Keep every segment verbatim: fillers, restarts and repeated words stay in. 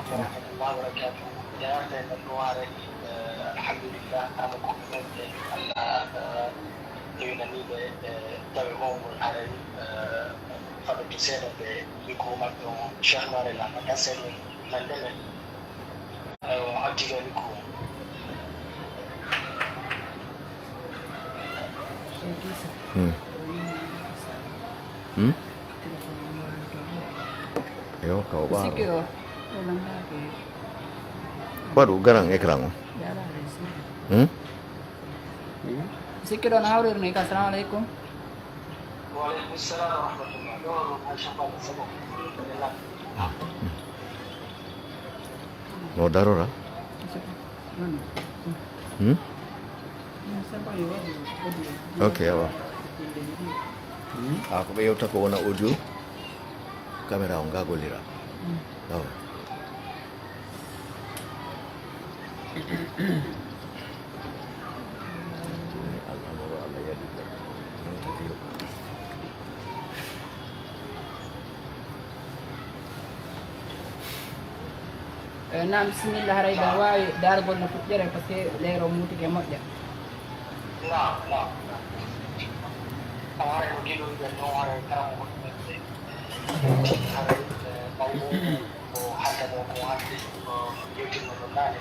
ورحمة الله وبركاته. Jaaraama men ɗo haray, eh, alhamdulillah, ama ko men ɓe Allah, eh, ewinanii ɓe, eh, tawi mawngol haray, eh, faɗoto seeɗa ɓe micro maɓɓe on, Cheikh Mare Lam, kan seeɗa men nande men. Aywa, on addi ɓe micro. Hmm. Hmm? Yo, ka o ɓaaro. Sikiro. Waɗu garan écran o. Hmm? Sikiro no hawrir ni ka. Assalamu alaikum. Wa alaikum salam wa rahmatullah. Ɗo, ɗo, masha Allah, sabo. No darora? Hmm? Ok, awa. A ko ɓe yewta ko wona audio, caméra on ga gollira. Awa. Eh, naam, bisimilla, haray hiɗa waawi daargol no fuɗɗere, parce que leero muutike moƴƴa. Naam, naam, naam. Haray no giɗuɗen non, haray karamoɗo men ɓe. Haray, eh, mawɗo ko hanndanoo ko hannde, ko yewtirnoɗon naane.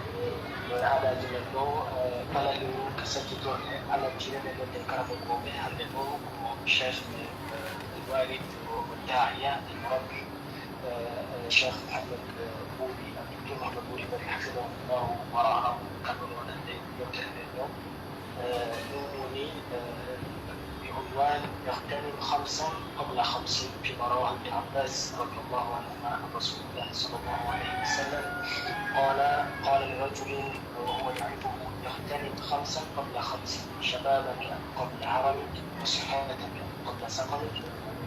Ko e aadaaji men ɗo, eh, kala lewru ka sakkitorde, alantiiɗen e ɗon e karamokooɓe hannde ɗo ko Cheikh, eh, Walid, ko daa'iya, ko murabbi, eh, eh, Cheikh Mouhamed, eh, Boury, Abdou Mouhamed Boury Bari, hafidahullahu wa ra'ahu, kamɓe ɗo waɗande yewtere nden ɗo. Eh, ɗum woni, eh, بعنوان اغتنم خمسا قبل خمس، فيما رواه ابن عباس رضي الله عنهما عن رسول الله صلى الله عليه وسلم قال، قال لرجل وهو يعظه: اغتنم خمسا قبل خمس، شبابك قبل هرمك، وصحتك قبل سقمك،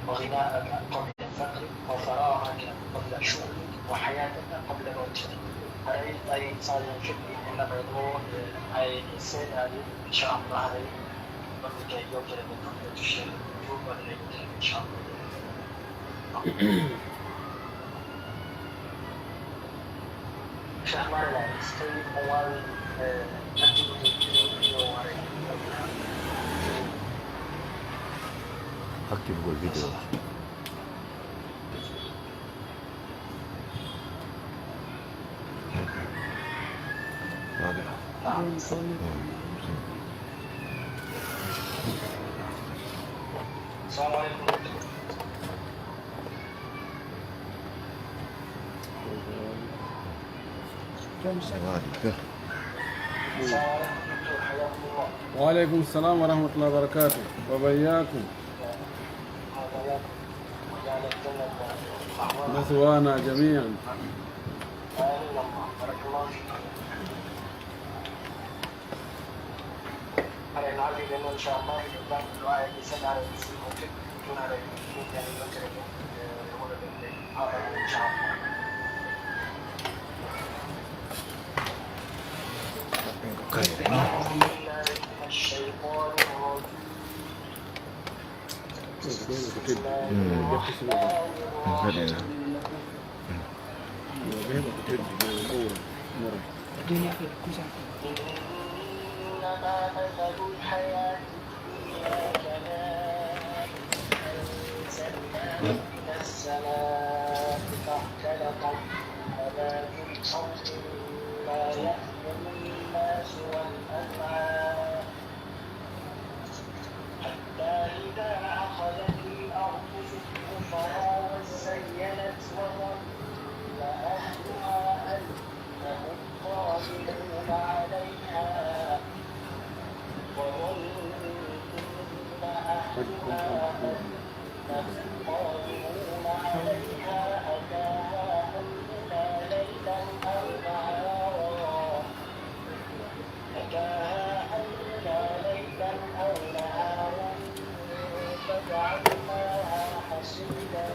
وغناءك قبل فقرك، وفراغك قبل شغلك، وحياتك قبل موتك. Haray, tawi saa'i on fuɗɗii, en naɓay ɗo, eh, hay seeɗaaji, inchallah, haray, waɗɗitay yewtere nden ɗon, e touché ɗum, waɗɗitay yewtere nden, inchallah. Cheikh Mare Laye, so tawii on waawii, eh, accude vidéo o, haray. Activgol vidéo. وعليكم السلام ورحمة الله وبركاته. وبياكم. مثوانا جميعا. إنما مثل الحياة الدنيا كماء أنزلناه من السماء فاختلط به نبات الأرض مما يأكل الناس والأنعام حتى إذا أخذت الأرض زخرفها وازينت وظن أهلها أنهم قادرون عليها، وظن أهلها أنهم قادرون عليها، أتاها أمرنا ليلا أو نهارا، أتاها أمرنا ليلا أو نهارا فجعلناها حصيدا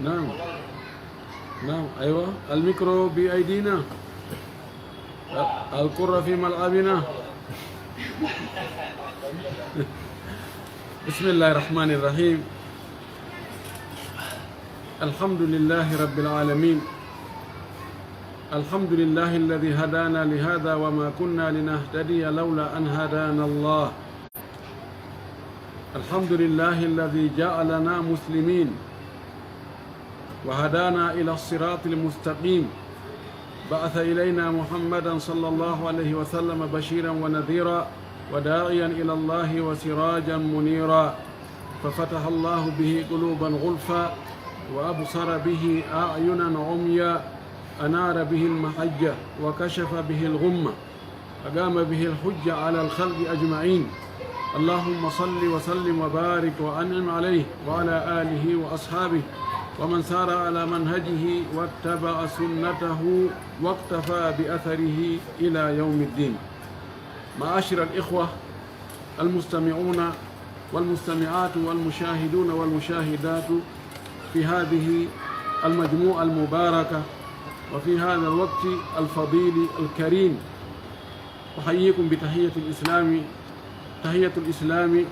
نعم. نعم، أيوة. الميكرو بأيدينا. الكرة في ملعبنا. بسم الله الرحمن الرحيم. الحمد لله رب العالمين. الحمد لله الذي هدانا لهذا وما كنا لنهتدي لولا أن هدانا الله. الحمد لله الذي جعلنا مسلمين وهدانا إلى الصراط المستقيم. بعث إلينا محمدا صلى الله عليه وسلم بشيرا ونذيرا وداعيا إلى الله وسراجا منيرا. ففتح الله به قلوبا غلفا وأبصر به أعينا عميا أنار به المحجة وكشف به الغمة أقام به الحجة على الخلق أجمعين. اللهم صل وسلم وبارك وأنعم عليه وعلى آله وأصحابه ومن سار على منهجه واتبع سنته واقتفى بأثره إلى يوم الدين. معاشر الإخوة المستمعون والمستمعات والمشاهدون والمشاهدات في هذه المجموعة المباركة وفي هذا الوقت الفضيل الكريم، أحييكم بتحية الإسلام. تحية الإسلام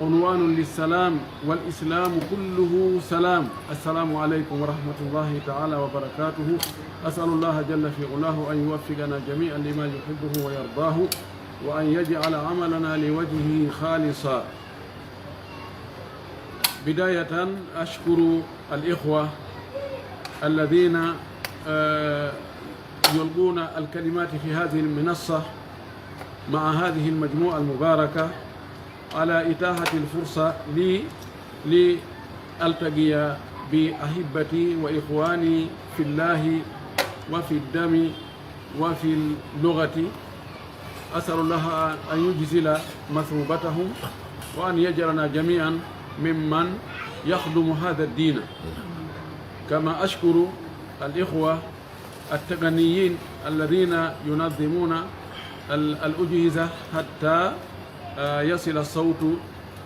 عنوان للسلام، والإسلام كله سلام. السلام عليكم ورحمة الله تعالى وبركاته. أسأل الله جل في علاه أن يوفقنا جميعا لما يحبه ويرضاه، وأن يجعل عملنا لوجهه خالصا. بداية أشكر الإخوة الذين، آه، يلقون الكلمات في هذه المنصة مع هذه المجموعة المباركة على إتاحة الفرصة لي لألتقي بأحبتي وإخواني في الله وفي الدم وفي اللغة. أسأل الله أن يجزل مثوبتهم وأن يجعلنا جميعا ممن يخدم هذا الدين. كما أشكر الإخوة التقنيين الذين ينظمون ال-، الأجهزة حتى، آه، يصل الصوت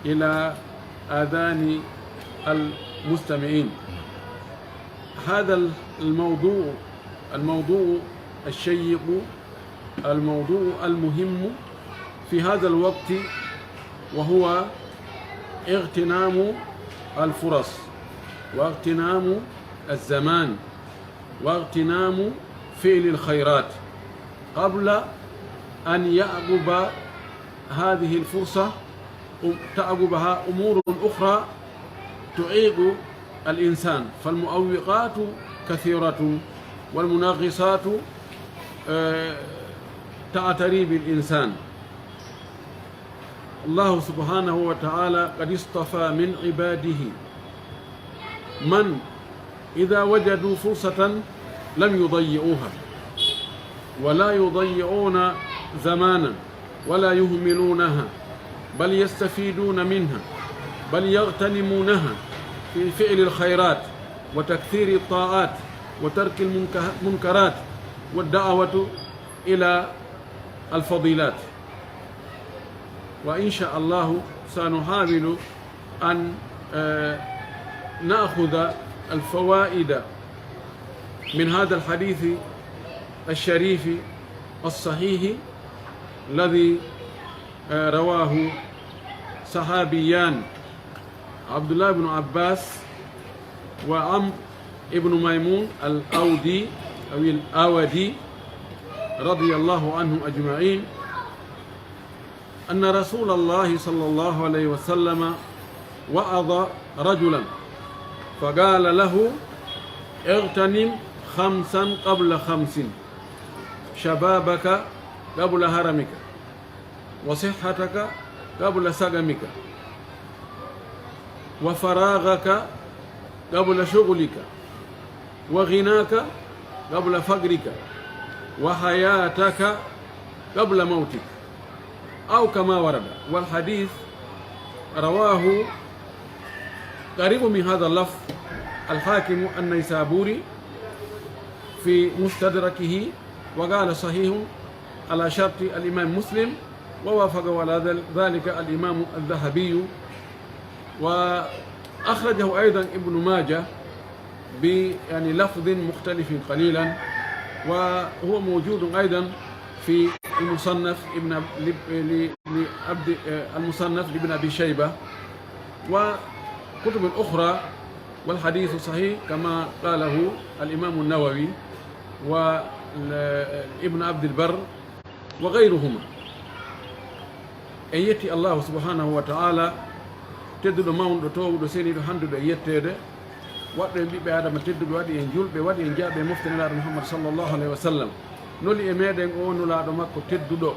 إلى آذان المستمعين. هذا الموضوع، الموضوع الشيق، الموضوع المهم في هذا الوقت، وهو اغتنام الفرص واغتنام الزمان واغتنام فعل الخيرات قبل أن يعقب هذه الفرصة، أم-، تعقبها أمور أخرى تعيق الإنسان، فالمعوقات كثيرة والمنغصات، آه، تعتري بالإنسان. الله سبحانه وتعالى قد اصطفى من عباده من إذا وجدوا فرصة لم يضيعوها، ولا يضيعون زمانا ولا يهملونها، بل يستفيدون منها، بل يغتنمونها في فعل الخيرات وتكثير الطاعات وترك المنكه-، المنكرات والدعوة إلى الفضيلات. وإن شاء الله سنحاول أن، آه، نأخذ الفوائد من هذا الحديث الشريف الصحيح الذي، آه، رواه صحابيان، عبد الله بن عباس وعمرو بن ميمون الأودي أو الأودي رضي الله عنهم أجمعين، أن رسول الله صلى الله عليه وسلم وعظ رجلا فقال له: اغتنم خمسا قبل خمس، شبابك قبل هرمك، وصحتك قبل سقمك، وفراغك قبل شغلك، وغناك قبل فقرك، وحياتك قبل موتك، أو كما ورد. والحديث رواه قريب من هذا اللفظ الحاكم النيسابوري في مستدركه، وقال: صحيح على شرط الإمام مسلم، ووافقه على ذل-، ذلك الإمام الذهبي، وأخرجه أيضا ابن ماجه ب، يعني، لفظ مختلف قليلا، وهو موجود أيضا في المصنف ابن أب-، لب-، ل-، لعبد، آه، المصنف لابن أبي شيبة وكتب أخرى، والحديث صحيح كما قاله الإمام النووي وابن عبد البر وغيرهما. En yetti Allahu subhanahu wa ta'ala, tedduɗo, mawnuɗo, toowuɗo, seniiɗo, handuɗo e yetteede, waɗɗo en ɓiɓɓe Aadama tedduɓe, waɗi en julɓe, waɗi en jaaɓe e mofte Nelaaɗo Muhammad sallallahu alayhi wa sallam. Nuli e meɗen oo Nulaaɗo makko tedduɗo,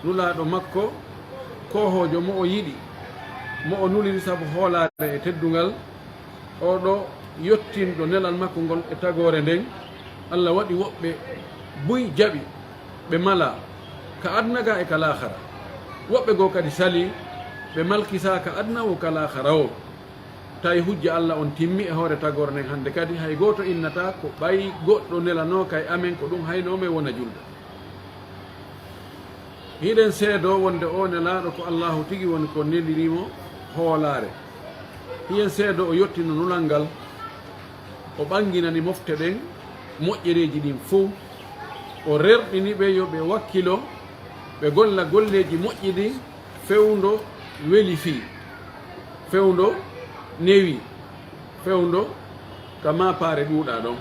Nulaaɗo makko koohoojo mo o yiɗi, mo o nuliri sabu hoolaare e teddungal, oo ɗoo yottinɗo nelal makko ngol e tagoore nden, Alla waɗi woɓɓe buy jaɓi, ɓe malaa ka aduna gaa e ka laakhara. Woɓɓe goo kadi salii, ɓe malkisaa ka aduna woo ka laakhara woo. Tawi hujja Alla on timmi e hoore tagoore nden hande kadi, hay gooto innataa ko ɓay goɗɗo nelanooka e amen, ko ɗun haynoo men wona julɓe. Hiɗen seedoo wonde oo Nelaaɗo ko Allaahu tigi woni ko neliri mo hoolaare. Hiɗen seedoo o yottino nulal ngal, o ɓanginani mofte ɗen moƴƴereeji ɗin fow, o rerɗini ɓe yo ɓe wakkilo, ɓe golla golleeji moƴƴi ɗin, fewndo weli fii, fewndo newi, fewndo ka maapaare ɗuuɗaa ɗon.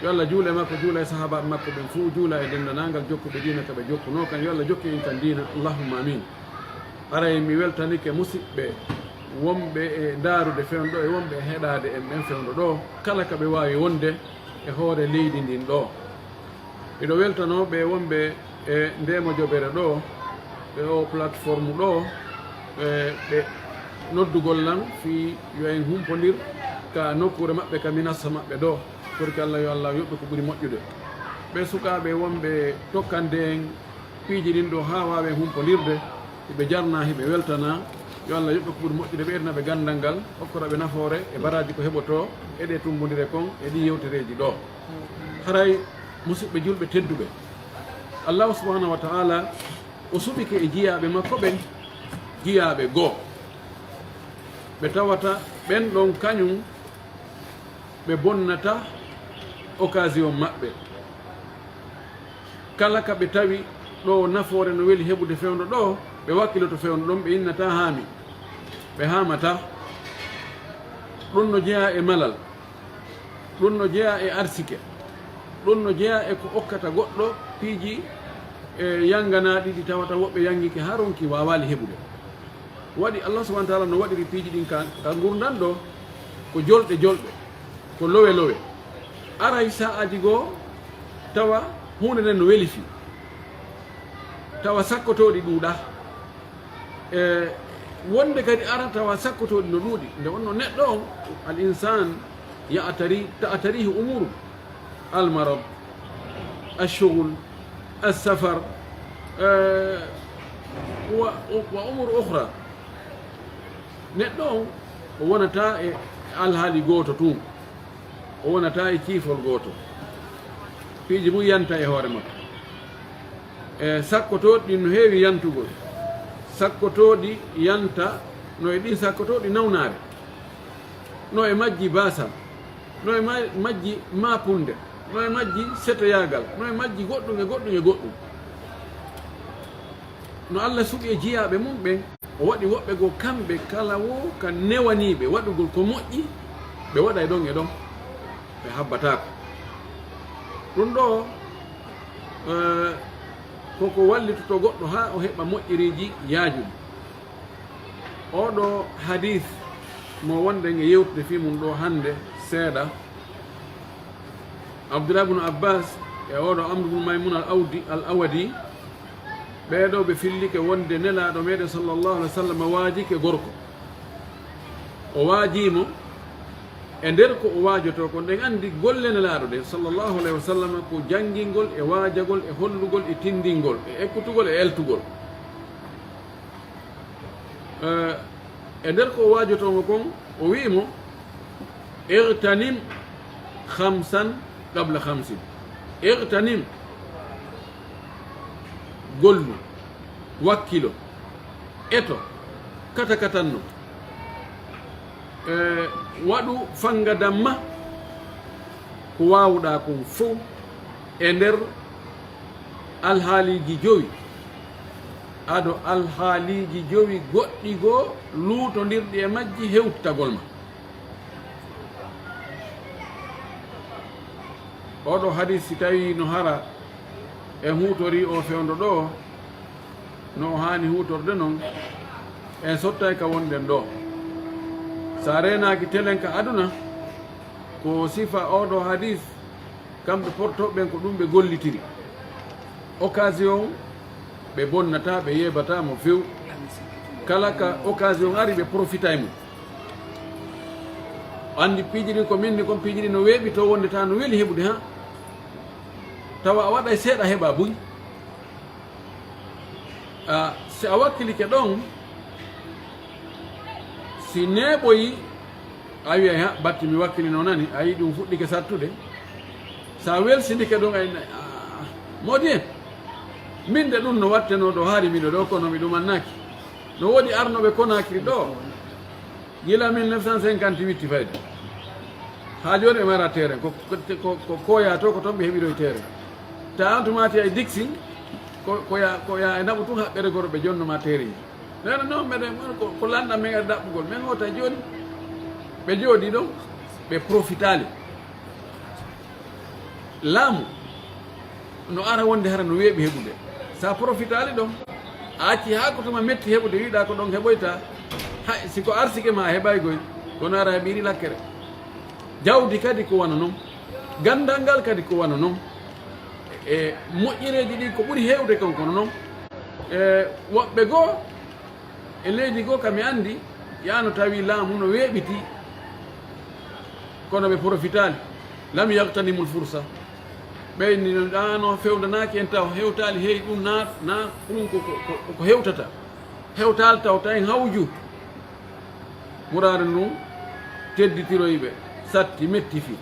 Yo Alla juul e makko, juula e sahaabaaɓe makko ɓen fow, juula e denndaangal jokkuɓe diina ka ɓe jokkunoo kan. Yo Alla jokku en kan diina. Allahumma amin. Haray mi weltanike musiɓɓe wonɓe e ndaarude fewndo ɗoo e wonɓe e heɗaade en ɓen fewndo ɗoo, kala ka ɓe waawi wonde e hoore leydi ndin ɗoo. Miɗo weltanoo ɓe wonɓe e ndee mojobere ɗoo, e oo plateforme ɗoo, e ɓe noddugol lan fii yo en humpondir ka nokkuure maɓɓe, ka minassa maɓɓe ɗoo. Torki Alla yo Alla yoɓ ɓe ko ɓuri moƴƴude. Ɓe sukaaɓe wonɓe tokkande en piiji ɗin ɗoo haa waawen humpondirde, hiɓe jarnaa, hiɓe weltanaa. Yo Alla yoɓ ɓe ko ɓuri moƴƴude, ɓeydana ɓe ganndal ngal, okkora ɓe nafoore e baraaji ko heɓotoo e ɗee tummbondire kon e ɗii yewtereeji ɗoo. Haray, musiɓɓe julɓe tedduɓe, Allaahu subhaanahu wa ta'aala o suɓike e jiyaaɓe makko ɓen jiyaaɓe goo, ɓe tawata ɓen ɗon kañun ɓe bonnataa occasion maɓɓe. Kala ka ɓe tawi ɗoo nafoore no weli heɓude fewndo ɗoo, ɓe wakkiloto fewndo ɗon, ɓe innataa haami, ɓe haamataa. Ɗun no jeyaa e malal, ɗun no jeyaa e arsike, ɗun no jeyaa e ko okkata goɗɗo piiji, e, yanganaaɗi ɗi tawata woɓɓe yangike haa ronki waawaali heɓude. Waɗi Allah subhanahu wa ta'ala no waɗiri piiji ɗin ka, ka ngurndan ɗoo, ko jolɗe jolɗe, ko lowe lowe. Aray sa'aaji goo tawa huunde nden no weli fii, tawa sakkotooɗi ɗuuɗaa. E wonde kadi ara tawa sakkotooɗi no ɗuuɗi. Nde wonno neɗɗo on, al insan ya'tari, ta'tarihi umuru. Al marad, al shughul, al safar, eh, wa, wa umur ukhra. Neɗɗo on, o wonataa e alhaali gooto tun, o wonataa e ciifol gooto. Piiji mun yanta e hoore makko. E sakkotooɗi ɗin no heewi yantugol. Sakkotooɗi yanta no e ɗin sakkotooɗi nawnaare, no e majji baasal, no e ma-, majji maapunde, no e majji setoyaagal, no e majji goɗɗum e goɗɗum e goɗɗum. No Allah suɓi e jiyaaɓe mum ɓen, o waɗi woɓɓe goo kamɓe kala woo ka newaniiɓe waɗugol ko moƴƴi, ɓe waɗay ɗon e ɗon, ɓe habbataako. Ɗum ɗoo, eh, koko wallitoto goɗɗo haa o heɓa moƴƴereeji yaajuɗi. Oo ɗoo hadiis mo wonɗen e yewtude fii mun ɗoo hannde seeɗa, Abdullah ibn Abbas e oo ɗoo Amr ibn Maymun al Awdi, al Awadi, ɓee ɗoo ɓe fillike wonde Nelaaɗo meɗen sallallahu alaihi wa sallam waajike gorko. O waajii mo, e nder ko o waajotoo kon, ɗen anndi golle Nelaaɗo ɗen sallallahu alaihi wa sallam ko janngingol e waajagol e hollugol e tinndingol e ekkutugol e eltugol. Eh, e nder ko o waajotoo mo kon, o wi'i mo, "Ightanim khamsan qabla khamsin." Ightanim, gollu, wakkilo, eto, kata katanno. Eh, waɗu fanngadamma ko waawuɗaa kon fow e nder alhaaliiji jowi, ado alhaaliiji jowi goɗɗi goo luutondirɗi e majji hewtitagol ma. Oo ɗoo hadiis, si tawii no hara en huutorii oo fewndo ɗoo, no o haani huutorde non, en sottay ka wonɗen ɗoo. Si a reenaaki telen ka aduna, ko sifa oo ɗoo hadiis, kamɓe portooɓe ɓen ko ɗum ɓe gollitiri. Occasion, ɓe bonnataa, ɓe yeebataa mo few. Kala ka occasion ari, ɓe profitay mo. Anndi piiji ɗin ko min ni kon piiji ɗin no weeɓi to wonde ta no weli heɓude, ha? Tawa a waɗay seeɗa heɓa buy. Ah, si a wakkilike ɗon, si neeɓoyi, a wi'ay, "Ha, batti mi wakkilino nani," a yi'i ɗum fuɗɗike sattude. Si a welsindike ɗon, ay, ah, moodi en, min de ɗum no wattenoo ɗo, hari miɗo ɗo, kono mi ɗum annaki. No woodi arnoɓe Konaakiri ɗo, gila mille neuf cent cinquante-huit fayde. Haa jooni ɓe mara terrain. Ko, ko, ko, ko Koya to, ko ton ɓe heɓiroy terrain. Ta on tumaati ay Dixi, ko, ko ya, ko ya e naɓu tun haɓɓere goro ɓe jonno ma terrain. Nana non, meɗen, ko, ko lanɗan men ari ɗaɓɓugol. Men hoota jooni. Ɓe jooɗi ɗon, ɓe profitaali. Laamu no ara wonde hara no weeɓi heɓude. Sa profitaali ɗon, a acci haa ko tuma metti heɓude, wiɗa ko ɗon heɓoyta. Hay, si ko arsike ma a heɓaygoy, kono ara heɓiri lakkere. Jawdi kadi ko wano non. Gandal ngal kadi ko wano non. E moƴƴereeji ɗin ko ɓuri heewde kon kono non. E woɓɓe goo, e leydi goo ka mi anndi, yaano tawi laamu no weeɓiti, kono ɓe profitaali. Lam yagtanimul fursa. Ɓe inni no, ɗaano fewndanaaki en taw, hewtaali, hey, ɗum na, na, ɗum ko, ko, ko, ko hewtata. Hewtaali taw, tawi hawju. Muraadu ndun tedditiroyi ɓe, satti, metti fii.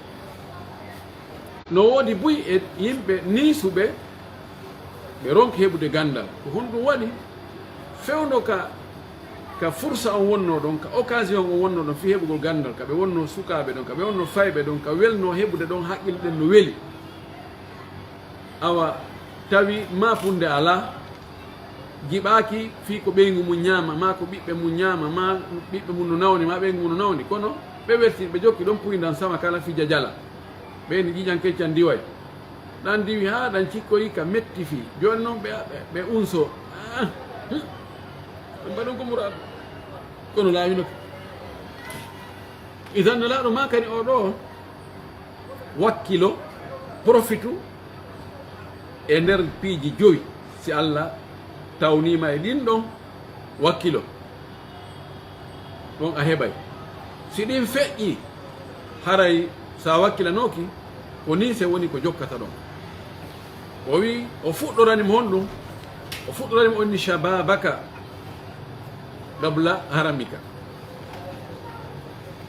No woodi buy e yimɓe niisuɓe, ɓe ronki heɓude ganndal. Ko honɗun waɗi? Fewndo ka, ka fursa on wonnoo ɗon, ka occasion on wonnoo ɗon fii heɓugol ganndal, ka ɓe wonnoo sukaaɓe ɗon, ka ɓe wonnoo fayɓe ɗon, ka welnoo heɓude ɗon, haqqille ɗen no weli. Awa, tawi maafunde alaa, jiɓaaki fii ko ɓeyngu mun ñaama, maa ko ɓiɓɓe mun ñaama, maa ɓiɓɓe mun no nawni, maa ɓeyngu mun no nawni. Kono ɓe werti, ɓe jokki ɗon puyndan sama kala fija jala. Ɓe ni ƴiƴan keccan diway. Ɗan diwi haa ɗan cikkoyi ka metti fii. Jooni non ɓe, ɓe, ɓe unso. Ah, hmm. Ɓe mbaɗon ko muraadu. Kono laawino ka. Idan Nelaaɗo maakani oo ɗoo, wakkilo, profitu e nder piiji jowi. Si Alla tawniima e ɗin ɗon, wakkilo, ɗon a heɓay. Si ɗin feƴƴii, haray sa wakkilanooki, ko nii se woni ko jokkata ɗon. O wi'i, o fuɗɗorani mo honɗun? O fuɗɗorani mo onni, "Shababaka qabla haramika."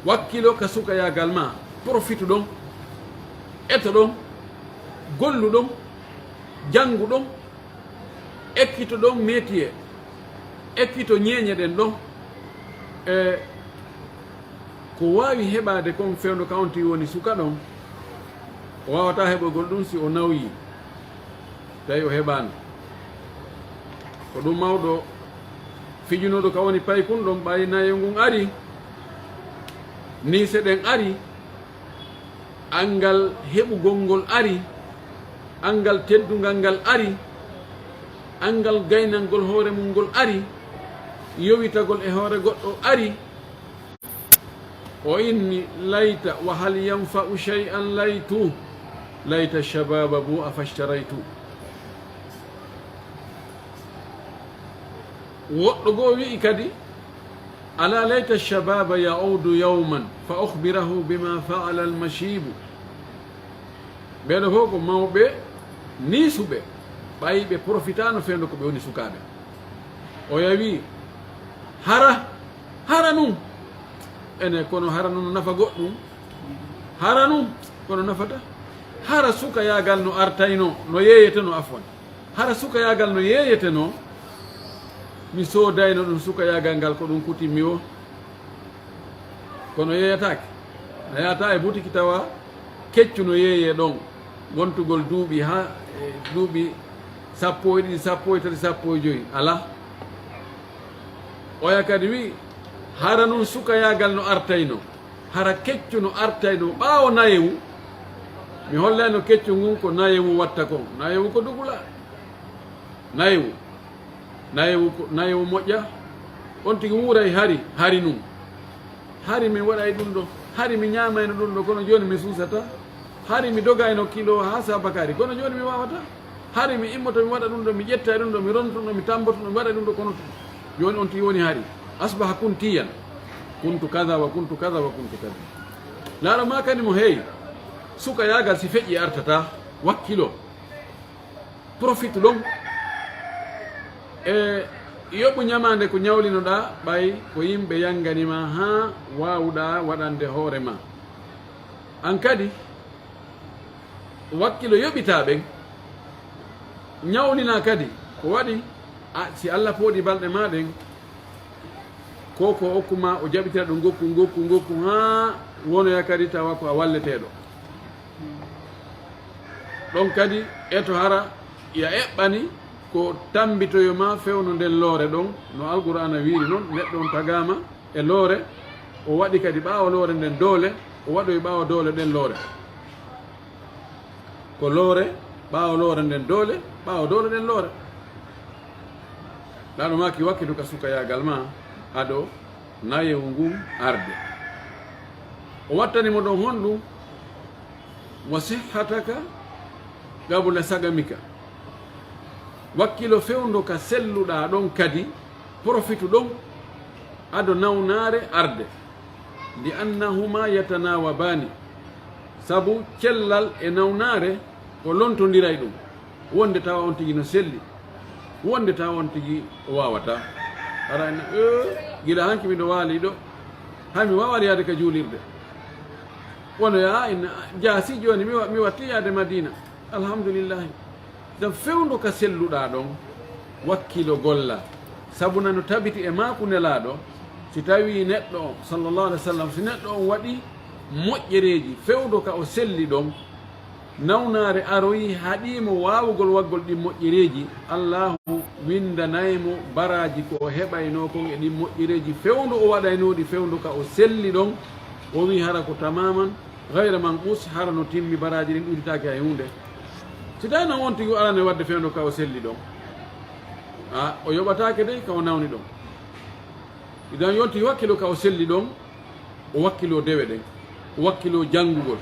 Wakkilo ka sukayaagal maa, profitu ɗon, eto ɗon, gollu ɗon, janngu ɗon, ekkito ɗon métier, ekkito ñeeñe ɗen ɗon. E ko waawi heɓaade kon fewndo ka on tigi woni suka ɗon, o waawataa heɓogol ɗun si o nawyii. Tawi o heɓaano. Ko ɗum mawɗo fijunooɗo ka woni paykun ɗon, ɓay nayo ngun ari, niise ɗen ari, anngal heɓugol ngol ari, anngal teddungal ngal ari, anngal gaynangol hoore mun ngol ari, yowitagol e hoore goɗɗo ari. O inni, "Layta, wa hal yanfa'u shay'an laytu, layta shababa bu'a fashtaraytu." Woɗɗo goo wi'i kadi, "Ala layta shababa ya'udu yawman fa ukhbirahu bima fa'ala al-mashibu." Ɓeeɗo fof ko mawɓe niisuɓe, ɓay ɓe profitaano fewndo ko ɓe woni sukaaɓe. O yawi, hara, hara nun. Ene, kono hara nun no nafa goɗɗum? Hara nun, kono nafata? Hara sukayaagal no artaynoo, no yeeyetenoo, afwan. Hara sukayaagal no yeeyetenoo, mi soodayno ɗum sukayaagal ngal ko ɗum kutimmi woo. Kono yeeyataake. A yahataa e butiki tawa Keccu no yeeyee ɗon, wontugol duuɓi haa, e, duuɓi sappo e ɗiɗi, sappo e tati, sappo e jowi, alaa. Oya kadi wi'i, hara nun sukayaagal no artayno, hara keccu no artayno ɓaawo nayewu. Mi hollayno keccu ngun ko nayewu watta kon. Nayewu ko dugula. Nayewu. Nayewu ko, nayewu moƴƴa. On tigi wuuray hari, hari nun. Hari mi waɗay ɗun ɗo, hari mi ñaamayno ɗun ɗo, kono jooni mi suusataa. Hari mi dogayno kilo haa saabakaari, kono jooni mi waawataa. Hari mi immoto mi waɗa ɗun ɗo, mi ƴetta ɗun ɗo, mi ronto ɗun ɗo, mi tamboto ɗun, mi waɗa ɗun ɗo, kono jooni on tigi woni hari. Asbaha kuntiyan. Kuntu kada wa kuntu kada wa kuntu kada. Laalo maa kadi mo, hey, sukayaagal si feƴƴi artataa, wakkilo. Profitu ɗon. E yoɓu ñamaande ko ñawlinoɗaa, ɓay ko yimɓe yangani ma haa waawuɗaa waɗande hoore ma. An kadi, wakkilo yoɓitaa ɓen, ñawlinaa kadi ko waɗi, a, si Alla pooɗi balɗe maa ɗen, ko ko okku ma, o jaɓitira ɗum ngokku, ngokku, ngokku, haa wonoya kadi tawa ko a walleteeɗo. Ɗon kadi, e to hara ya eɓɓani ko tambitoyo ma fewndo nden loore ɗon, no Alqur'aana wiiri non, neɗɗo on tagaama e loore, o waɗi kadi ɓaawo loore nden doole, o waɗoyi ɓaawo doole ɗen loore. Ko loore, ɓaawo loore nden doole, ɓaawo doole ɗen loore. Laaɗo maaki wakkilu ka sukayaagal ma, ado nayewu ngun arde. O wattani mo ɗon honɗum? Wa sihhataka qabla sagamika. Wakkilo fewndo ka selluɗaa ɗon kadi, porofitu ɗon, ado nawnaare arde. Li annahuma yatanawabani. Sabu cellal e nawnaare ko lontondiray ɗum. Wonde tawa on tigi no selli, wonde tawa on tigi o waawataa. Hara en, "Ee, gila hanki miɗo waali ɗo, hay mi waawaali yaade ka juulirde." Wono yaa, en jaasi jooni, mi wa-, mi watti yaade Madiina. Alhamdulillahi. Ngam fewndo ka selluɗaa ɗon, wakkilo golla. Sabu nano tabiti e maaku Nelaaɗo, si tawii neɗɗo on, sallallahu alaihi wasallam, si neɗɗo on waɗi moƴƴereeji, fewndo ka o selli ɗon, nawnaare aroyi haɗii mo waawugol waggol ɗin moƴƴereeji, Allaahu windanay mo baraaji ko o heɓaynoo kon e ɗin moƴƴereeji fewndo o waɗaynoo ɗi fewndo ka o selli ɗon, o wi'i hara ko tamaman, gayra manqus, hara no timmi, baraaji ɗin ɗuutitaaki hay huunde. Si tawii non on tigi o arano e waɗde fewndo ka o selli ɗon, a, o yoɓataake dey ka o nawni ɗon. Idan yo on tigi wakkilo ka o selli ɗon, o wakkiloo dewe ɗen, o wakkiloo janngugol,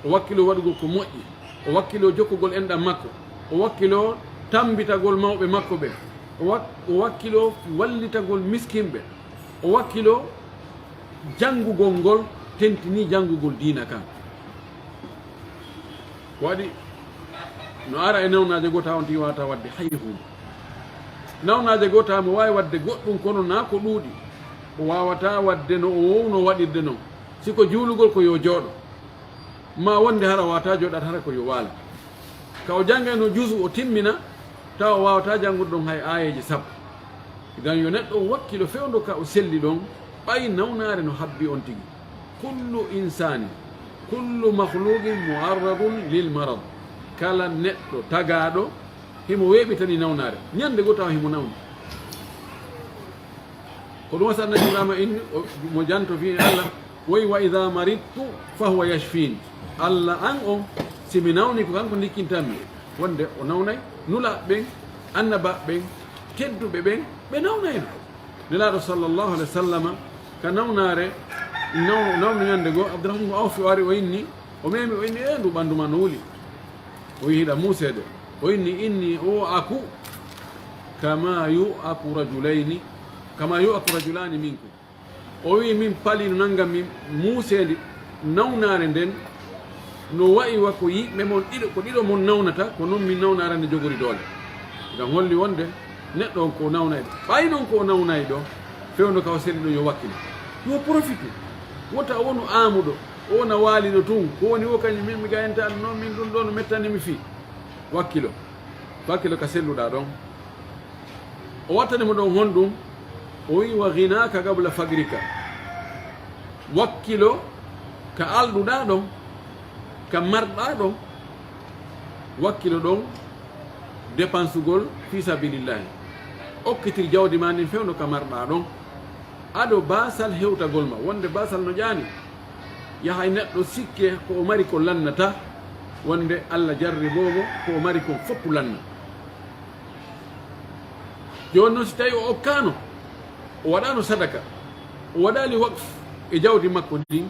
o wakkiloo waɗugol ko moƴƴi, o wakkiloo jokkugol enɗam makko, o wakkiloo tammbitagol mawɓe makko ɓen, o wak-, o wakkiloo wallitagol miskinɓe, o wakkiloo janngugol ngol, tentinii janngugol diina kan. Waɗi no ara e nawnaaje goo, tawa on tigi waawataa waɗde hay huunde. Nawnaaje goo, tawa mo waawi waɗde goɗɗum, kono naa ko ɗuuɗi. O waawataa waɗde no o woowno waɗirde non. Si ko juulugol, ko yo jooɗo. Maa wonde hara waawataa jooɗaade, hara ko yo waalo. Ka o janngayno juzu o timmina, tawa o waawataa janngude ɗon hay aayeeje sappo. Idan yo neɗɗo on wakkilo fewndo ka o selli ɗon, ɓay nawnaare no habbi on tigi. Kullu insaanin, kullu makhluqin mu'arradun lil marad. Kala neɗɗo tagaaɗo, himo weeɓitani nawnaare. Ñannde goo tawa himo nawni. Ko ɗum wasa Annabi Ibrahima inni, o, mo janto fii Allah, woy, "Wa idha maridtu fa huwa yashfin." Allah an on, si mi nawni, ko kanko ndikkintammi. Wonde o nawnay, nulaaɓe ɓen, annabaaɓe ɓen, tedduɓe ɓen, ɓe nawnayno. Nelaaɗo sallallahu alaihi wasallama ka nawnaare, naw-, nawno ñande goo, Abdurrahman ibn Awf o ari, o inni, o memi, o inni, "E ndu ɓandu ma no wuli." O wi'i, "Hiɗa muuseede." O inni, "Inni u'aku kama yu'aku rajulayni, kama yu'aku rajulani minkum." O wi'i, "Min palii no nanngan min muuseede nawnaare nden, no wa'i wa ko yimɓe mon ɗiɗo, ko ɗiɗo mon nawnata, ko non min nawnaare nde jogori doole." Ngam holli wonde neɗɗo on ko o nawnayɗo. Ɓay non ko o nawnayɗo, fewndo ka o selli ɗon yo wakkilo. Yo profitu. Wota o wonu aamuɗo, o wona waaliɗo tun. Ko woni wo kañum min mi gayanta ɗum non, min ɗum ɗo no mettani mi fii. Wakkilo. Wakkilo ka selluɗaa ɗon. O wattani mo ɗon honɗum? O wi'i, "Wa ghinaka qabla fagrika." Wakkilo ka alɗuɗaa ɗon. Ka marɗaa ɗon, wakkilo ɗon dépensugol fii sabilillahi. Okkitir jawdi maa ndin fewndo ka marɗaa ɗon. Ado baasal hewtagol ma, wonde baasal no ƴaani. Yahay neɗɗo sikke ko o mari ko lannata, wonde Alla jarriboo mo ko o mari kon fow lanna. Jooni non, si tawii o okkaano, o waɗaano sadaka, o waɗaali waqf e jawdi makko ndin,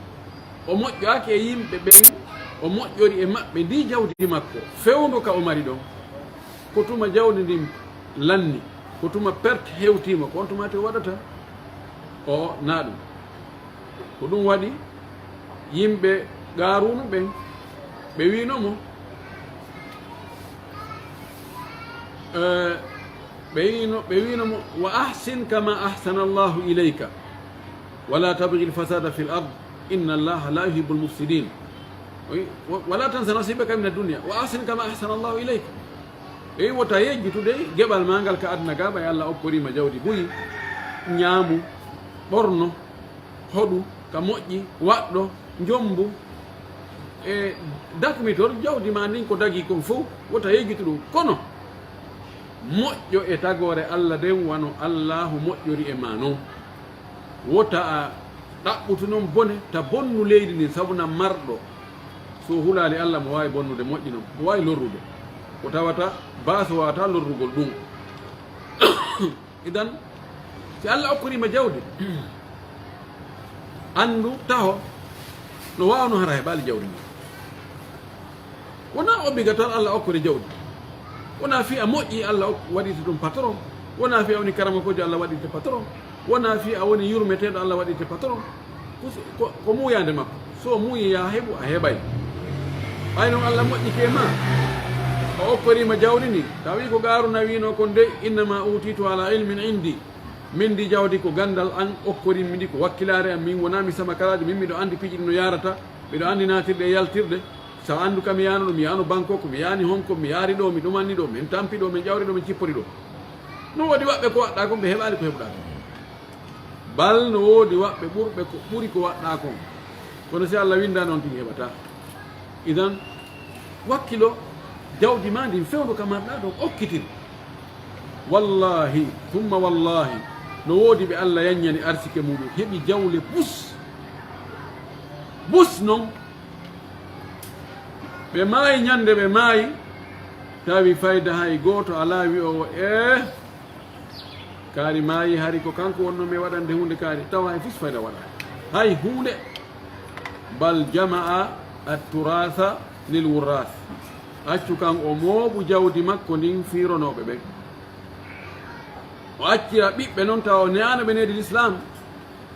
o moƴƴaaki e yimɓe ɓen, o moƴƴori e maɓɓe ndii jawdi makko, fewndo ka o mari ɗon, ko tuma jawdi ndin lanni, ko tuma perte hewtii mo, ko on tuma te o waɗata? O, naa ɗum. Ko ɗum waɗi yimɓe Qaaruunu ɓen, ɓe wiino mo, eh, ɓe wiino, ɓe wiino mo, "Wa ahsin kama ahsana Allahu ilayka, wa la tabghi al-fasada fil ard, inna Allaha la yuhibbul mufsidin." Wa, "Wa la tansa nasibaka mina dunya, wa ahsin kama ahsana Allahu ilayka." Ɓe wi, "Wota yejjitu dey geɓal maa ngal ka aduna ga, ɓay Alla okkorii ma jawdi buy, ñaamu, ɓorno." Hoɗu ka moƴƴi, waɗɗo, njombu, e dakmitor jawdi maa ndin ko dagii kon fow, wota yejjitu ɗum. Kono moƴƴo e tagoore Alla nden wano Allaahu moƴƴori e maa non. Wota a ɗaɓɓutu non bone, ta bonnu leydi ndin, sabu na marɗo, so hulaali Alla, mo waawi bonnude moƴƴi non, mo waawi lorrude. Ko tawata baaso waawata lorrugol ɗum. Idan, si Alla okkorii ma jawdi, anndu taho no waawno hara heɓaali jawdi ndin. Wonaa obligatoire Alla okkori jawdi. Wonaa fii a moƴƴii Alla ok-, waɗirte ɗum patron. Wonaa fii a woni karamokoojo Alla waɗirte patron. Wonaa fii a woni yurmeteeɗo Alla waɗirte patron. Ko, ko, ko muuyaande makko. So o muuyii yo a heɓu, a heɓay. Ɓay non Alla moƴƴike e maa, o okkorii ma jawdi ndin. Tawi ko Qaaruuna wiinoo kon dey, "Innama utitu ala ilmin indi." Min ndi jawdi ko ganndal an okkorimmi ndi, ko wakkilaare an. Min wonaa mi samakaraajo, min miɗo anndi piiji ɗi no yaarata, miɗo anndi naatirɗe e yaltirɗe. So a anndu ka mi yaano ɗo, mi yaano Bangkok, mi yaani Hong Kong, mi yaari ɗo, mi ɗumanni ɗo, min tampi ɗo, min ƴawri ɗo, min cippori ɗo. No woodi waɓɓe ko waɗɗaa kon, ɓe heɓaali ko heɓuɗaa kon. Bal no woodi waɓɓe ɓurɓe ko ɓuri ko waɗɗaa kon. Kono si Alla winndaano on tigi heɓataa. Idan, wakkilo jawdi maa ndin fewndo ka marɗaa ɗon okkitir. Wallahi, thumma wallahi, no woodi ɓe Alla yanñani arsike muɗum, heɓi jawle bus. Bus non. Ɓe maayi, ñande ɓe maayi, tawi fayda hay gooto alaa wi'oowo, "Eh, kaari maayi, hari ko kanko wonnoo mi waɗande huunde kaari." Tawa hay fus fayda waɗaaka. Hay huunde. Bal jama'a at-turasa lil wurras. Accu kan o mooɓu jawdi makko ndin fiironooɓe ɓen. O accira ɓiɓɓe non tawa o ne'aano ɓe needi Lislaam.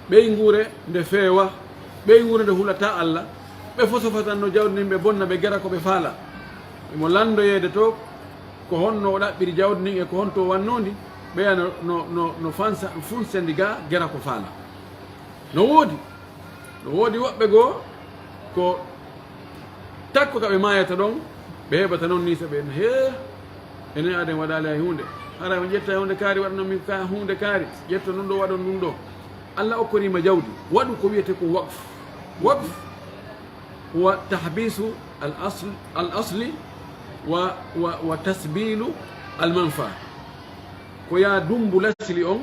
Ɓeynguure nde feewa, ɓeynguure nde hulataa Alla, ɓe fosofatan no jawdi ndin, ɓe bonna, ɓe gera ko ɓe faalaa. Emo lanndoyeede to, ko honno o ɗaɓɓiri jawdi ndin e ko honto o wannoo ndi, ɓeya no, no, no, no fansa, funse ndi gaa gera ko faalaa. No woodi, no woodi woɓɓe goo ko takko ka ɓe maayata ɗon, ɓe heɓata non nii saɓe, hee, enen aden waɗaali hay huunde. Hara on ƴetta huunde kaari waɗanon min ka huunde kaari, ƴetta ɗun ɗoo waɗon ɗun ɗoo. Alla okkorii ma jawdi, waɗu ko wi'etee ko waqf. Waqf huwa tahbisu al asl, al asli wa, wa, wa tasbilu al manfa. Ko yaa dummbu lasli on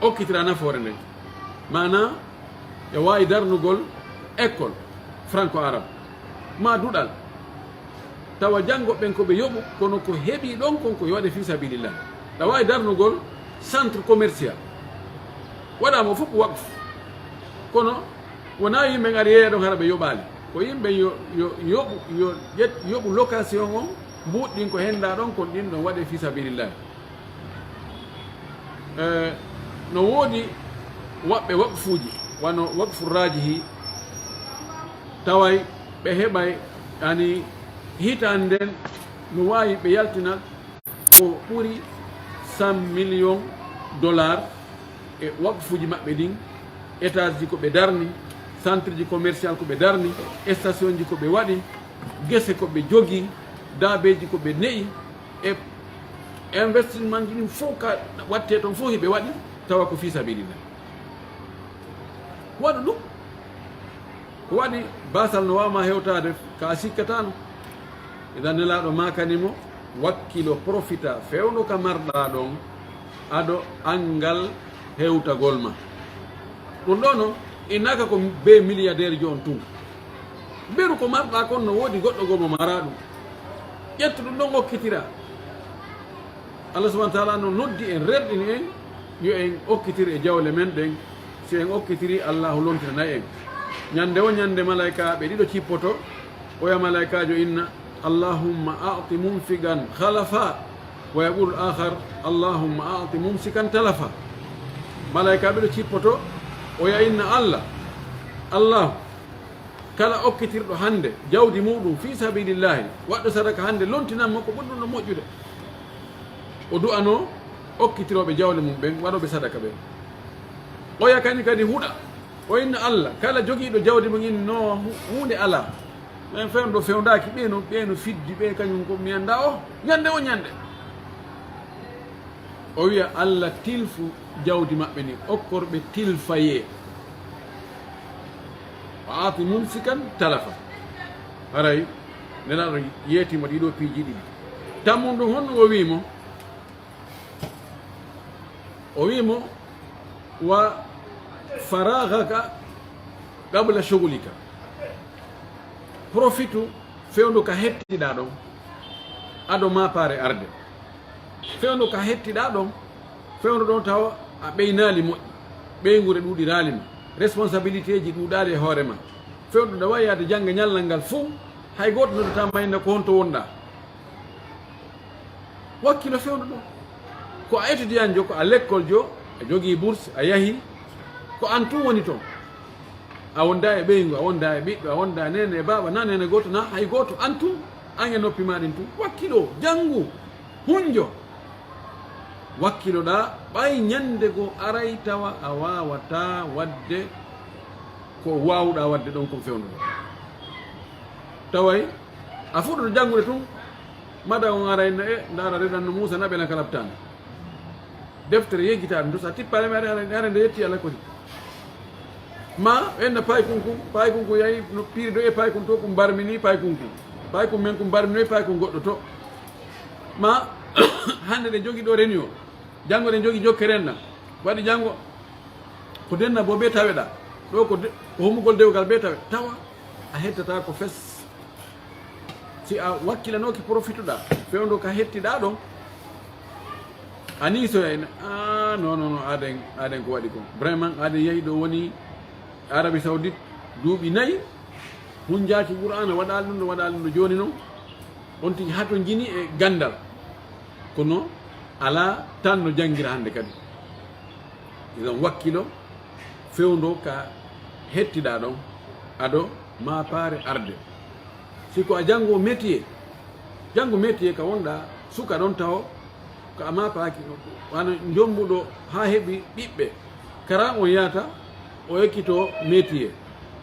okkitira nafoore nden. Maanaa, e waawi darnugol école franco-arabe, maa duɗal, tawa janngo ɓen ko ɓe yoɓu, kono ko heɓi ɗon kon ko yo waɗe fii sabilillah. Ɗa waawi darnugol centre commercial, waɗaa mo fof waqf, kono wonaa yimɓe ɓen ari yeeya ɗon hara ɓe yoɓaali. Ko yimɓe yo, yo yoɓu, yo ƴet-, yoɓu location on, mbuuɗi ɗin ko henndaa ɗon kon, ɗin ɗon waɗe fii sabilillah. Eh, no woodi waɓɓe waqfuuji, wano waqfu raajihi, taway ɓe heɓay, yani, hitaande nden no waawi ɓe yaltina ko ɓuri cent millions dollars e waqfuuji maɓɓe ɗin, étageji ko ɓe darni, centreji commercial ko ɓe darni, stationji ko ɓe waɗi, gese ko ɓe jogii, daabeeji ko ɓe ne'i, e investissement ji ɗin fof ka wattee ton fof hiɓe waɗi, tawa ko fii sabilillah. Waɗu ɗum. Ko waɗi baasal no waawma hewtaade ka a sikkataano? Idan Nelaaɗo maakani mo, wakkilo, profita, fewndo ka marɗaa ɗon, ado anngal hewtagol ma. Ɗum ɗoo non, innaaka ko bee milliardaire jo on tun. Mberu ko marɗaa kon no woodi goɗɗo goo mo maraa ɗum. Ƴettu ɗum ɗon okkitiraa. Allah subhanahu wa ta'ala no noddi en, rerɗini en, yo en okkitir e jawle men ɗen. Si en okkitirii, Allaahu lontinanay en. Ñande woo ñande malaykaaɓe ɗiɗo cippoto, oya malaykaajo inna, "Allahumma a'ti munfiqan khalafa," wa yaqulu al-akhar, "Allahumma a'ti mumsikan talafa." Malaykaaɓe ɗiɗo cippoto, oya inna, "Allah, Allaahu, kala okkitirɗo hande jawdi muɗum fii sabilillahi, waɗɗo sadaka hande, lontinan mo ko ɓuri ɗum ɗon moƴƴude." O du'anoo okkitirooɓe jawle mum ɓen, waɗooɓe sadaka ɓen. Oya kani kadi huɗa, o inna Allah, kala jogiiɗo jawdi mum inno hu-, huunde alaa. Men fewndo fewndaaki, ɓee no, ɓee no fiddi, ɓee kañum ko mi anndaa o, ñande o ñande. O wi'a Allah tilfu jawdi maɓɓe ndin, okkor ɓe tilfayee. Wa a'ti mumsikan talafa. Haray, Nelaaɗo yeetii mo ɗii ɗoo piiji ɗiɗi. Tammundu honno o wi'i mo? O wi'i mo, "Wa faraghaka qabla shughlika." Profitu fewndo ka hettiɗaa ɗon, ado maapaare arde. Fewndo ka hettiɗaa ɗon, fewndo ɗon tawa a ɓeynaali moƴƴi, ɓeynguure ɗuuɗiraali ma, responsabilitéeji ɗuuɗaali e hoore ma. Fewndo ɗa waawi yaade jannga ñallal ngal fow, hay gooto noddataa ma inna ko honto wonɗaa. Wakkilo fewndo ɗon. Ko a étudiant jo, ko a lekkoljo, a jogii bourse, a yahi, ko an tun woni ton. A wondaa e ɓeyngu, a wondaa e ɓiɗɗo, a wondaa neene e baaba, na neene gooto, na hay gooto. An tun, an e noppi maa ɗin tun. Wakkilo, janngu, hunjo. Wakkiloɗaa, ɓay ñande goo aray tawa a waawataa waɗde ko waawuɗaa waɗde ɗon kon fewndo ɗon. Taway a fuɗɗoto janngude tun, mada on ara inna, e, ndaara redan no Muusa naɓe lan ka laɓtaani. Deftere yejjitaade, ndu sa tippaade mi, haray, haray, haray nde yetti Alla kodi. Ma enna paykun kun, paykun kun yahi no piiri dow e paykun to, kun barmini paykun kun. Paykun men kun barminoyi paykun goɗɗo to. Ma hannde ɗen jogi ɗo reni o, janngo ɗen jogi jokkere enna. Waɗi janngo ko denna bo be taweɗa. Ɗo ko de-, ko hommugol dewgal be tawe. Tawa a heddata ko fes. Si a wakkilanooki, profituɗaa, fewndo ka hettiɗaa ɗon, a niisoyay na, "Ah, non, non, non, aaden, aaden ko waɗi kon. Vraiment, aaden yahi ɗo woni Arabie Saoudite duuɓi nayi, hunjaaki Qur'aana, waɗaali ɗum ɗo, waɗaali ɗum ɗo. Jooni non, on tigi hatonjini e ganndal. Kono alaa tan no janngira hannde kadi." Idan wakkilo, fewndo ka hettiɗaa ɗon, ado maapaare arde. Si ko a janngo métier, janngo métier ka wonɗaa suka ɗon taho, ko a maapaaki, wano jombuɗo haa heɓi ɓiɓɓe. Kara on yaata, o ekkito métier,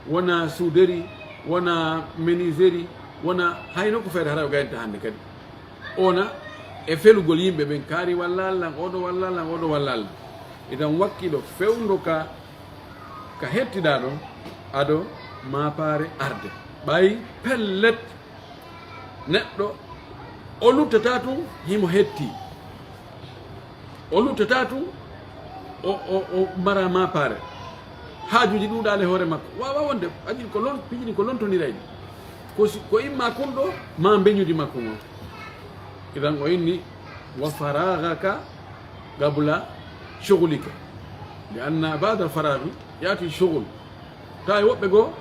wona souderi, wona menuiserie, wona hayno ko feere hara o gaynta hannde kadi. Ona e felugol yimɓe ɓen, kaari wallal lan, oɗo wallal lan, oɗo wallal lan. Idan wakkilo fewndo ka, ka hettiɗaa ɗon, ado maapaare arde. Ɓay pellet, neɗɗo o luttataa tun himo hetti. O luttataa tun, o, o, o mara maapaare. Haajuuji ɗuuɗaali hoore makko. Waawa wonde, ajin ko lon-, piiji ɗin ko lontondiray ɗi. Ko si, ko imma kun ɗo, maa mbeñudi makko ngon. Idan o inni, "Wa faraghaka qabla shughlika." Li anna ba'da al-faraghi ya'ti shughul. Tawi woɓɓe goo,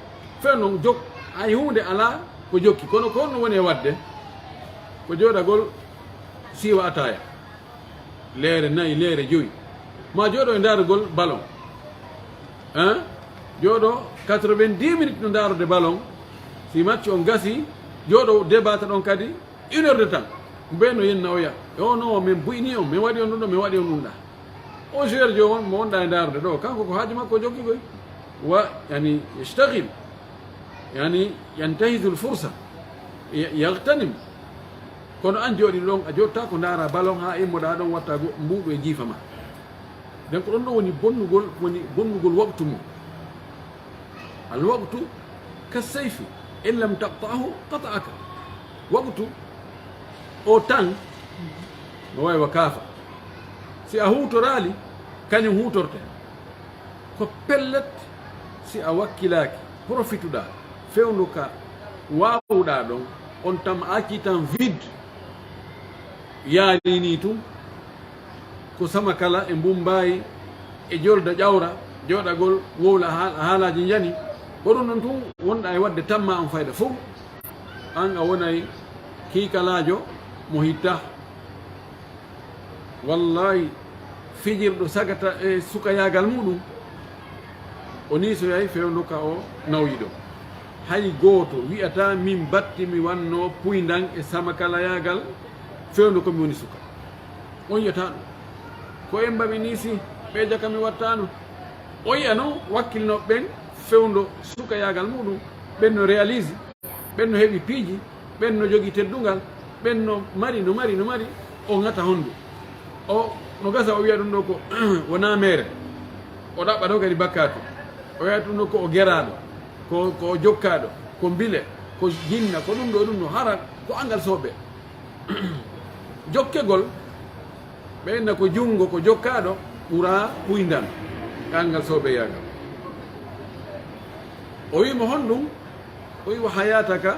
fewndo jok-, hay huunde alaa ko jokki. Kono ko honno woni e waɗde? Ko jooɗagol siiwa ataaya. Leere nayi, leere jowi. Ma jooɗo e ndaarugol ballon. Hein? Jooɗo quatre-vingt-dix minutes no ndaarude ballon. Si match on gasi, jooɗo débattre ɗon kadi une heure de temps. Mbe no yenna oya. E o no, min buyni on, min waɗi on ɗum ɗo, min waɗi on ɗum ɗa. O joueur jo on mo wonɗa e ndaarude ɗo, kanko ko haaju makko jokki koy. Wa, yani, yashtaghil. Yani, yantahizu al-fursa. Ya-, yaghtanim. Kono an jooɗi ɗon, a jooɗta ko ndaara ballon haa immoɗa ɗon watta go-, mbuuɗu e jiifa ma. Donc ɗon ɗo woni bonnugol, woni bonnugol waqtu mum. Al waqtu كالسيف، إن لم تقطعه قطعك. Waqtu o tan no wayi wa kaafa. Si a huutoraali, kañum huutorte. Ko pellet, si a wakkilaaki, profituɗaa, fewndo ka waawuɗaa ɗon, on tan a accii tan vide. Yaari nii tun, ko Samakala e Mbumbaayi e Jolda Ƴawra, jooɗagol wowla haal-, haalaaji njani. Ko ɗun ɗon tun wonɗaa e waɗde, tammaa on fayda fow. An a wonay kiikalaajo mo hittaa. Wallaahi, fijirɗo sagata e sukayaagal muɗum, o niisoyay fewndo ka o nawi ɗon. Hay gooto wi'ataa, "Min batti mi wannoo puyndan e samakalayaagal fewndo ko mi woni suka." On yi'ataa ɗum. Ko en mbaɓi nii si ɓe jaka mi wattaano. O yi'a non wakkilnooɓe ɓen fewndo sukayaagal muɗum, ɓen no réalise, ɓen no heɓi piiji, ɓen no jogii teddungal, ɓen no mari, no mari, no mari, o ŋata hondu. O, no gasa o wi'a ɗum ɗo ko wonaa meere. O ɗaɓɓa ɗo kadi bakkaatu. O wi'a ɗum ɗo ko o geraaɗo, ko, ko o jokkaaɗo, ko mbile, ko jinna, ko ɗum ɗo, ɗum ɗo, hara ko angal soɓe. Jokkegol, ɓe inna ko junngo, ko jokkaaɗo, ɓuraa puyndan, ka angal soɓeyaagal. O wi'i mo honɗum? O wi'i, "Wa hayataka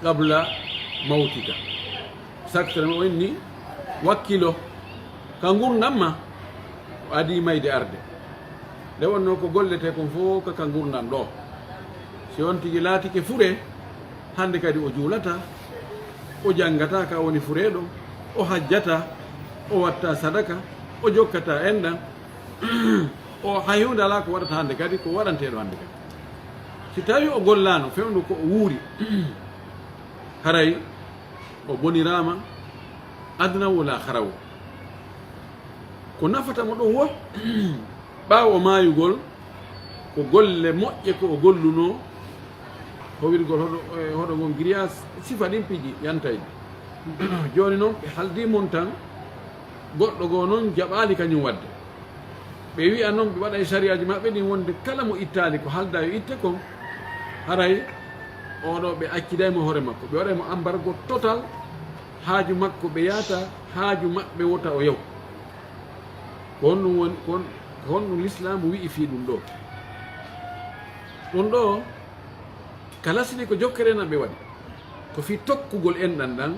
qabla mawtika." Saktere mo o inni, "Wakkilo ka ngurndan ma, o adii mayde arde." Nde wonnoo ko golletee kon fow ka, ka ngurndan ɗoo. Si on tigi laatike fure, hande kadi o juulataa, o janngataa ka woni fure ɗon, o hajjataa, o wattaa sadaka, o jokkataa enɗan, o hay huunde alaa ko waɗata hande kadi, ko waɗanteeɗo hande kadi. Si tawii o gollaano fewndo ko o wuuri, haray o boniraama aduna wo laakhara wo. Ko nafata mo ɗon wo, ɓaawo maayugol, ko golle moƴƴe ko o gollunoo, howirgol hoɗo, e hoɗo ngon grillage, sifa ɗin piiji yantay. Jooni non, ɓe haldii mon tan, goɗɗo goo non jaɓaali kañum waɗde. Ɓe wi'a non, ɓe waɗa e sariyaaji maɓɓe ɗin wonde kala mo ittaali ko haldaa yo itte kon, haray oo ɗoo ɓe acciday mo hoore makko, ɓe waɗay mo embargo total, haaju makko ɓe yaata, haaju maɓɓe wota o yaw. Ko honɗum woni, ko hon-, ko honɗum Lislaamu wi'i fii ɗum ɗoo? Ɗum ɗoo, ka lasli ko jokkere na ɓe waɗi. Ko fii tokkugol enɗan ɗan,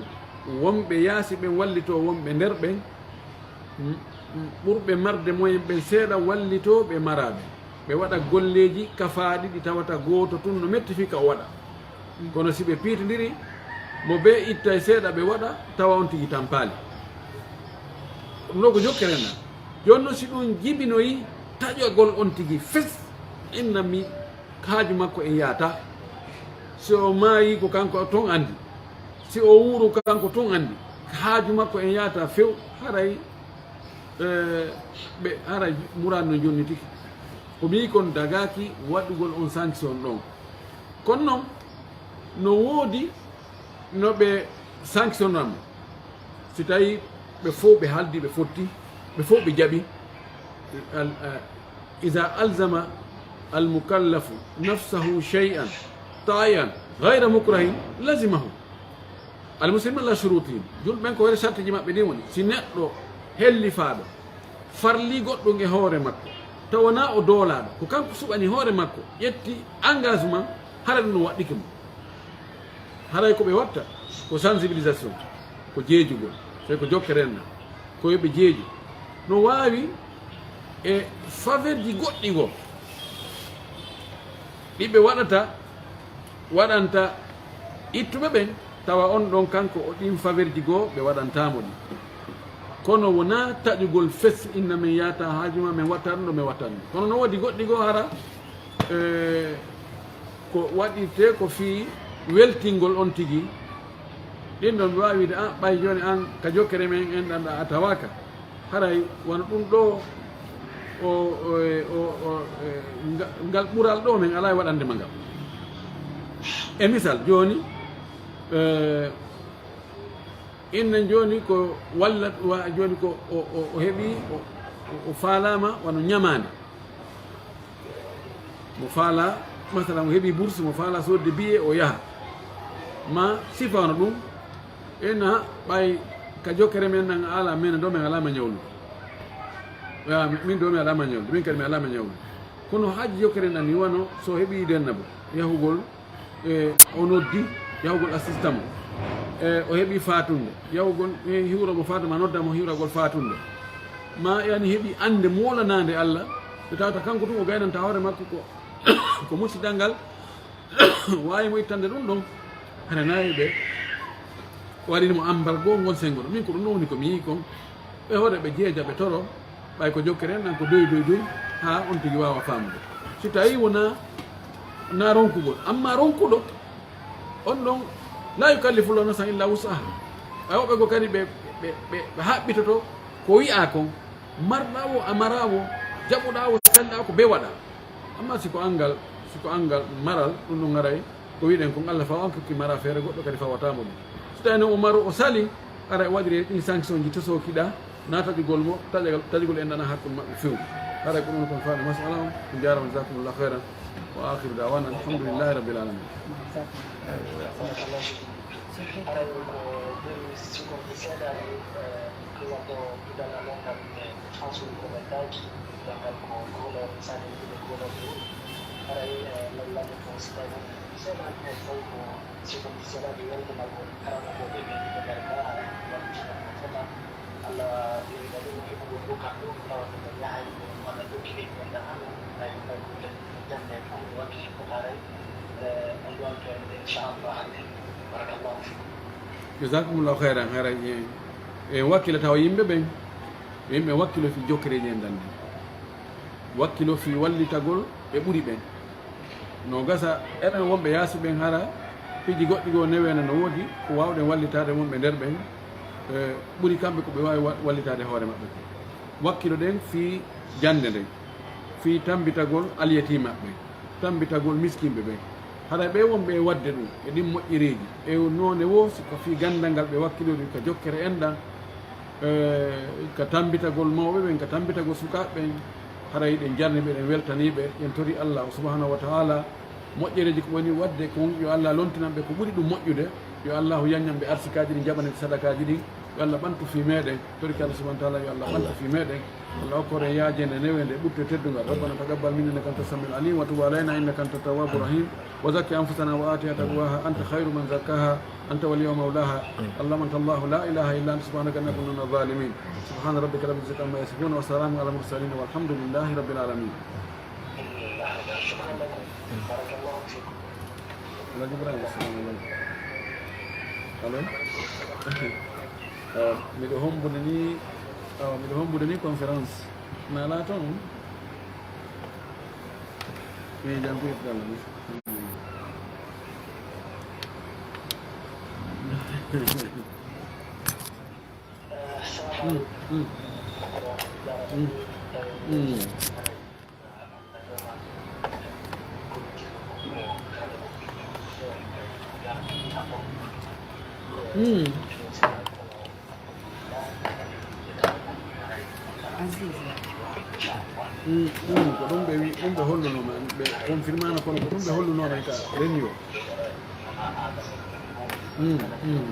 wonɓe yaasi ɓen wallitoo wonɓe nder ɓen, m-, m-, ɓurɓe marde moyen ɓen seeɗa wallitoo ɓe maraa ɓen. Ɓe waɗa golleeji kafaaɗi ɗi tawata gooto tun no metti fii ka o waɗa. Kono si ɓe piitindiri, mo bee ittay seeɗa ɓe waɗa, tawa on tigi tampaali. Ɗum ɗoo ko jokkere na. Jooni non si ɗum jibinoyi taƴagol on tigi fes, inna mi haaju makko en yaata. Si o maayi ko kanko ton andi. Si o wuuru kanko ton andi. Haaju makko en yaata few, haray, eh, ɓe, haray muraadu no jonnitike. Ko mi kon dagaaki waɗugol on sanction ɗon. Kono non, no woodi no ɓe sanctionnan mo. Si tawii ɓe fow ɓe haaldi, ɓe fotti, ɓe fow ɓe jaɓi. Al-, eh, إذا ألزم المكلف نفسه شيئا طائعا غير مكره لزمه. المسلم على شروطهم. Julɓe ɓen ko wayre sartiji maɓɓe ɗin woni, si neɗɗo hellifaaɗo farlii goɗɗum e hoore makko, tawa naa o doolaaɗo, ko kanko suɓani hoore makko, ƴetti engagement, hara ɗum no waɗɗike mo. Haray ko ɓe watta ko sensibilisation, ko jeejugol, tawi ko jokkere enɗan, ko yo ɓe jeeju. No waawi e faverji goɗɗi goo, ɗi ɓe waɗata, waɗanta ittuɓe ɓen, tawa on ɗon kanko o ɗin faverji goo ɓe waɗantaa mo ɗi. Kono wonaa taƴugol fes, inna men yaata haaju ma, men watta ɗum ɗo, men watta ɗum. Kono no woodi goɗɗi goo hara, e, ko waɗirtee ko fii weltingol on tigi. Ɗin ɗon mi waawi wiide, "Ah, ɓay jooni an ka jokkere men enɗan ɗan a tawaaka." Haray wano ɗum ɗoo, o, o, e, o, o, e, nga-, ngal ɓural ɗoo men alaa e waɗande ma ngal. E misal, jooni, e, innen jooni ko wallat, wa-, jooni ko o, o, o heɓi, o, o, o faalaama wano ñamaande. Mo faalaa Masalan, o heɓi bourse mo faala sodde biye o yaha. Ma sifano ɗum, ena ɓay ka jokkere men nan ala men ɗo men ala ma ñawlu. Ya, min ɗo mi ala ma ñawlu, min kadi mi ala ma ñawlu. Kono haaji jokkere nan ni wano so heɓi denna bo, yahugol, e, o noddi, yahugol assistant mo. E, o heɓi fatunde, yahugol, e, hiwro mo fatunde, ma nodda mo hiwragol fatunde. Ma yani heɓi ande molanande Allah, ɓe tawata kanko tun o gaynanta hoore makko ko, ko musidal ngal, waawi mo ittande ɗum ɗon. Hara nayi ɓe waɗini mo ambargo ngon sengo ɗo. Min ko ɗum ɗon woni ko mi yii kon. Ɓe hoore ɓe jeeja, ɓe toro, ɓay ko jokkere en ɗan ko doy doy doy, haa on tigi waawa faamude. Si tawi wona na ronkugol, amma ronkuɗo, on ɗon, la yukallifu Allahu nafsan illa wus'aha. Ɓay woɓɓe goo kadi ɓe, ɓe, ɓe, ɓe haɓɓitoto ko wi'aa kon, marɗaa wo, a maraa wo, jaɓuɗaa wo, kalɗaa ko, ɓe waɗa. Amma si ko anngal, si ko anngal maral, ɗum ɗon haray ko wi'ɗen kon, Allah fawa on kokki mara feere goɗɗo kadi fawataa mo ɗum. Si tawii non o maro o sali, haray o waɗiri ɗin sanction ji tosookiɗaa, na taƴugol mo, taƴagal, taƴugol en ɗan hakkunde maɓɓe few. Haray ko ɗum kon faami masala on, on jaaraama, jazakumullahu khairan. Wa akhiru da'wana alhamdulillahi rabbil alamin. Haray ko ɓuri sukorde seeɗa ni, eh, ko waɗɗo duɗal amen ngal, eh, Fansol ko ɓe dawti, duɗal ngal ko goonoo, saɗi ɗum ko goonoo ko woni. Haray, eh, lallande ko si tawi woni seeɗa ko tawi ko sukorde seeɗa ɓe weltanagol karamokooɓe ɓe ɗiɗo ngal ka, wallitana ko fota. Allah ɓeyda ɗum heɓugol ɗum kam ɗum tawata ko yahay ko walla ɗum kiɗi ko wonda an, ay, ay, ko jannde ko woni wakkili ko haray, eh, on ɗon to en, inchallah. Barakallahu fikum. Jazakumullahu khairan, haray en, en wakkilata o yimɓe ɓen, yimɓe wakkilo fii jokkereeji en dande. Wakkilo fii wallitagol ɓe ɓuri ɓen. No gasa, enen wonɓe yaasi ɓen hara, piiji goɗɗi goo newene no woodi, ko waawɗen wallitaade wonɓe nder ɓen, eh, ɓuri kamɓe ko ɓe waawi wa-, wallitaade hoore maɓɓe. Wakkiloɗen fii jannde nden, fii tammbitagol alyatiimaaɓe ɓen, tammbitagol miskinɓe ɓen. Haray ɓe wonɓe e waɗde ɗum, e ɗin moƴƴereeji, e noone woo, si ko fii ganndal ngal ɓe wakkilori ka jokkere enɗan, eh, ka tammbitagol mawɓe ɓen, ka tammbitagol sukaaɓe ɓen, haray ɗen jarni ɓe, ɗen weltanii ɓe, ɗen torii Allah subhanahu wa ta'ala moƴƴereeji ko woni waɗde kon, yo Allah lontinan ɓe ko ɓuri ɗum moƴƴude, yo Allahu yanñan ɓe arsikaaji ɗin, jaɓana ɓe sadakaaji ɗin, yo Allah ɓantu fii meɗen, toriki Allah subhanahu wa ta'ala, yo Allah ɓantu fii meɗen, Allah okkoren yaajeende neweende, ɓutte teddungal. ربنا تقبل منا إنك أنت السميع العليم وتب علينا إنك أنت التواب الرحيم وزكي أنفسنا وآتها تقواها أنت خير من زكاها أنت وليها ومولاها. اللهم أنت الله لا إله إلا أنت سبحانك إنا كنا من الظالمين. سبحان ربك رب العزة عما يصفون وسلام على المرسلين والحمد لله رب العالمين. Alhaji Ibrahima, assalamu aleykum. Allo? Awa, miɗo hombude ni, awa, miɗo hombude ni conférence. Na ala ton? Mi jam ko ittala ni. Mm, mm. Mm, mm. Mm. Aziz. Mm, mm, ko ɗum ɓe wi-, ɗum ɓe holluno ma, ɓe confirmano, kono ko ɗum ɓe holluno ma ka radio. Mm, mm.